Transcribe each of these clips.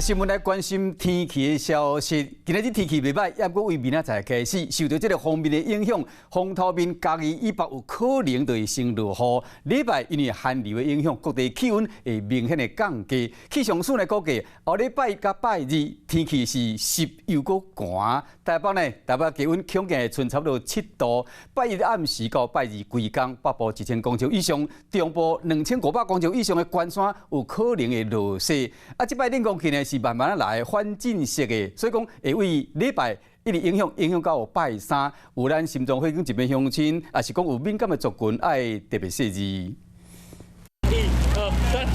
新聞來關心天氣的消息。今仔日天氣袂䆀，猶閣為明仔載開始受著這个鋒面的影響，風頭面嘉義以北有可能就會先落雨。禮拜因為寒流的影響，各地氣溫會明顯的降低。氣象署呢估計，後禮拜一佮拜二天氣是濕又閣寒。台北呢，台北氣溫恐驚會賰差不多7度。拜一暗時到拜二規工，北部1000公尺以上，中部2500公尺以上的懸山有可能會落雪。啊，這擺冷空氣呢是慢慢仔來，反進式的，所以講會為禮拜一直影響，影響到拜三，有咱新莊火警這邊鄉親，抑是講有敏感的族群，愛特別細膩。一、二、三。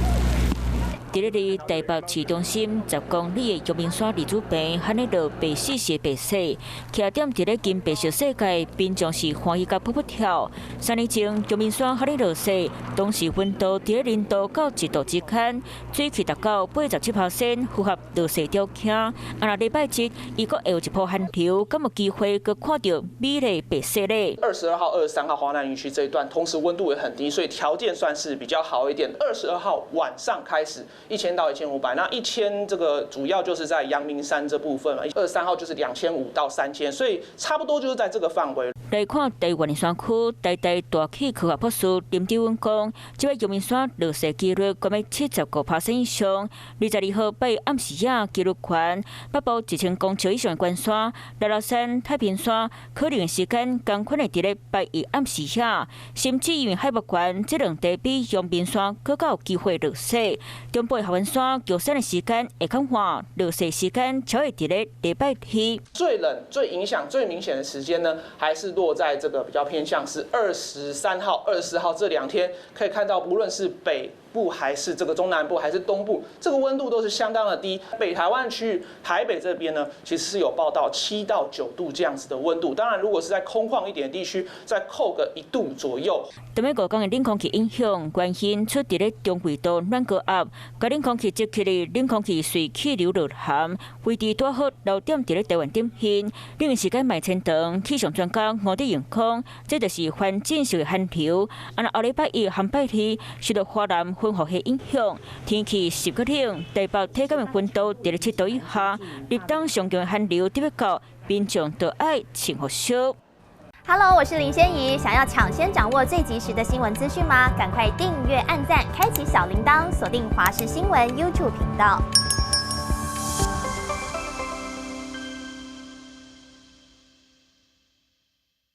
佇咧離台北市中心10公里的陽明山李子坪，罕咧落白雪雪白雪，徛踮佇咧金白色世界，民眾是歡喜共噗噗跳。3年前，陽明山罕咧落雪，當時溫度佇咧0度到1度之間，水汽達到87%，符合落雪條件。啊，若禮拜日，伊閣會有一波寒流，敢有機會閣看著美麗白雪咧？ 22號、23號華南雲區這一段，同時溫度也很低，所以條件算是比較好一點。22號晚上開始，1000到1500，那一千這個主要就是在陽明山這部分嘛。23號就是2500到3000，所以差不多就是在這個範圍。來看台灣的山區，台大大氣科學博士林志文講，這擺陽明山落雪幾率懸欲75%以上。22號拜暗時仔幾率懸，北部1000公尺以上的懸山、拉拉山、太平山，可能時間仝款會佇咧拜一暗時仔，甚至因為海拔懸，這兩地比陽明山閣較有機會落雪。中部合歡山、玉山的時間會較晚，落雪時間才會佇咧禮拜天。最冷、最影響、最明顯的時間呢，還是落在這個比較偏向是23號、24號這兩天，可以看到，不論是北部還是這個中南部還是東部，這個溫度都是相當的低。北台灣區域，台北這邊呢，其實是有報到7到9度這樣子的溫度。當然，如果是在空曠一點的地區，再扣個1度左右。踮咧五工的冷空氣影響，原先出佇咧中緯度暖高壓，共冷空氣積起來，冷空氣隨氣流落函，位置拄好留踮佇咧台灣頂面。冷時間邁千長，氣象專家吳德榮講，這就是反進式的寒流。啊，若後禮拜一和拜二受著華南雲雨系影響，天氣濕閣冷，台北體感的溫度佇咧7度以下，立冬上強的寒流得欲到，民眾就愛穿予燒。 Hello，我是林仙怡。想要搶先掌握最及時的新聞資訊嗎？趕快訂閱、按讚、開啟小鈴鐺，鎖定華視新聞 YouTube 頻道。